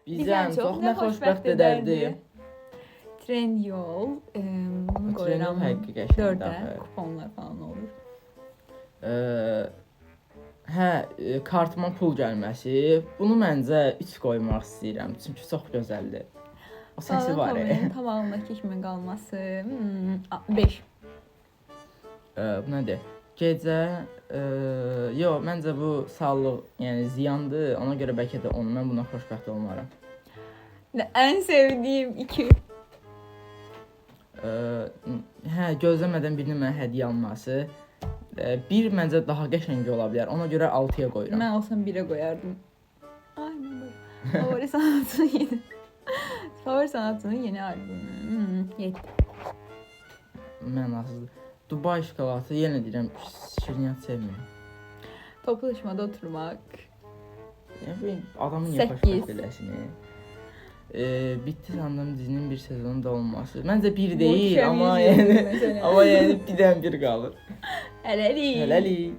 Bizi ən çox nə xoşbəxt edərdi? Trendyol, bunu Trendyol qoyuram. həqiqi qəşəngdir 4-ə axı. kuponlar falan olur. Hə, kartıma pul gəlməsi. Bunu məncə 3 qoymaq istəyirəm, çünki çox gözəldir. O səsi Sağlıq var. Tovinin tam ağlındakı kimi qalması. 5. Bu nədir? Gecə, yox, məncə bu sağlıq, yəni ziyandır. Ona görə bəlkə də 10. Mən buna xoşbəxt olmaram. Ən sevdiyim 2. Hə, gözləmədən birinin mənə hədiyyə alması. Bir məncə daha qəşəng ola bilər. Ona görə 6-ya qoyuram. Mən olsam 1-ə qoyardım. Ay, mən qoyuram. Favori sanatçının yeni. Favori sanatçının yeni albümü. 7. Mənasızdır. Dubai şokolatı, yenə deyirəm, şirniyyat sevmirəm. Toplaşmada oturmaq. Yəni bu adamı niyə 8. xoşbəxt eləsin? Bitdi sandım dizinin bir sezonu da olması. Məncə bir deyil, Multifamily amma yəni məsələn. amma yəni birdən bir qalır. Hələlik. Hələlik.